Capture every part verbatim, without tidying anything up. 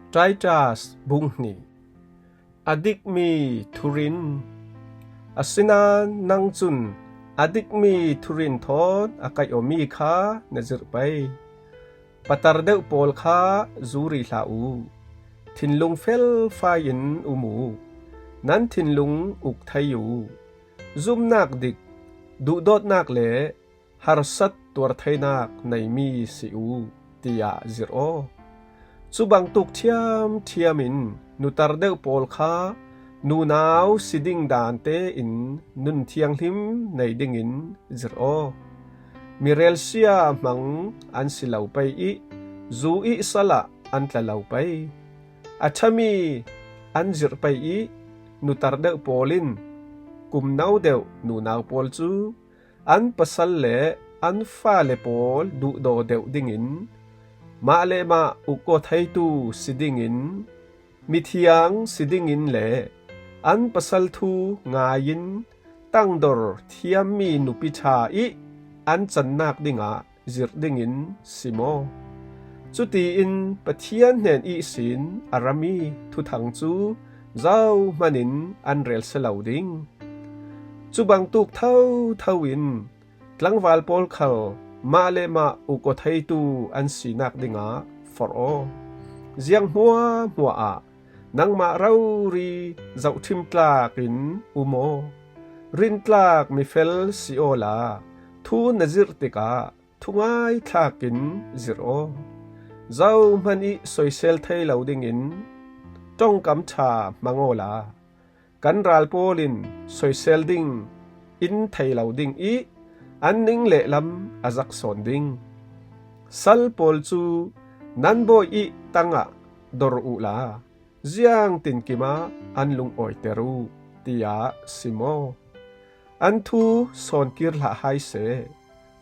Titus bung hnih. A dikmi thurin. Asinain nang cun a dikmi thurin thawn a kaihawmi kha na zirh pei. Patar deuh pawl kha zu rih hlah u. Thinlung felfai in um u. Nan thinlung uk thei u. Zumnak dik, duhdawtnak le harsat tuar theinak neimi si u, tiah zirh aw. Cu bangtuk ṭhiamṭhiam in nutar deuh pawl kha nunau si ding dan tein nun thianghlim nei dingin zirh aw. Mi relsia hmang an si lo pei i zu i sal ah an tla lo pei. A ṭhami an zirh pei i nutar deuh pawl in kumno deuh nunau pawl cu an pasal le an fale pawl duhdaw deuh dingin mah le mah uk aw theitu si dingin, mithiang si dingin le an pasal thu ngaiin tangdor thiammi nupi ṭha i an cannak dingah zirh dingin sim aw. Cutiin Pathian hnen ihsin a rami thuthang cu zohman in an rel si lo ding. Cu bangtuk thotho in tlangval pawl khal mah le mah uk aw theitu an sinak dingah forh aw. Ziang hmuahhmuah ah nangmah rori zohṭhim tlak in um aw. Rintlak mifel si awla thu na zirh tikah thungai thlak in zirh aw. Zohman i soisel thei lo dingin ṭongkam ṭha hmang awla kan ral pawl in soisel ding in thei lo ding i an ning lehlam a zak sawn ding. Sal pawl cu nan bawi i tangah dor uhla ziangtinkim ah an lungawiter uh, tiah sim aw. An thu sawnkir hlah hai seh.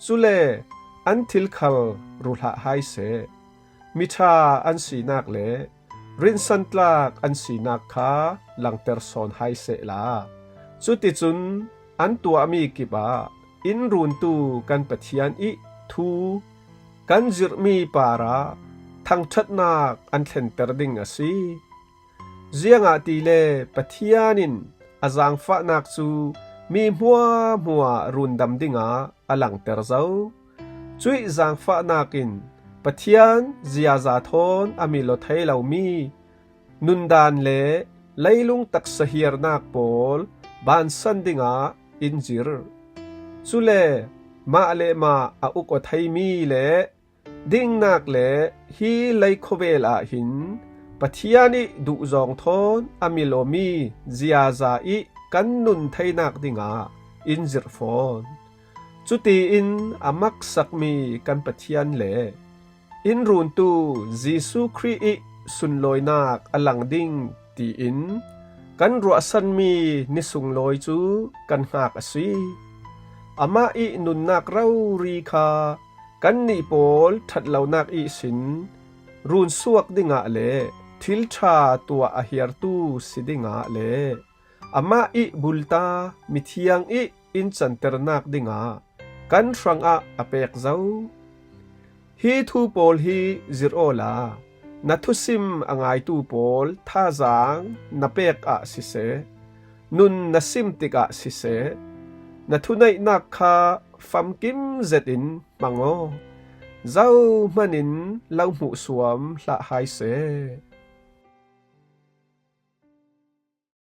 Cule an thil khal ru hlah hai seh. Miṭha an sinak le rinsantlak an sinak kha langter sawn hai sehla, cuticun an tuahmi kip ah in runtu kan Pathian i thu kan zirhmi parah thangṭhatnak an thlenter ding a si. Ziangahtile Pathian in a zaangfahnak cu mi hmuahhmuah rundam dingah a langter zo. Cuih zaangfahnak in Pathian ziaza thawn a mil aw thei lomi nundan le leilung taksa hiarnak pawl bansan dingah in zirh. Cule mah le mah a uk aw theimi le dingnak le hi lei khawvel ah hin Pathian i duhzawng thawn a mil awmi ziaza i kan nun theinak dingah in zirh fawn. Cutiin a maksakmi kan Pathian le in runtu Jesuh Khrih i sunlawinak a lang ding tiin kan ruahsanmi ni sunglawi cu kan hngak a si. Amah i nunnak rori kha kannih pawl ṭhat lonak ihsin runsuak dingah le thil ṭha tuah a hiartu si dingah le amah i bulta mithiang i in canternak dingah kan hrangah a pek zo. Hi thu pawl hi zirh awla na thusim a ngaitu pawl thazaang na pek ah siseh, nun na sim tikah siseh, na thuneihnak kha famkim zetin hmang aw. Zohman in lo hmuhsuam hlah hai seh.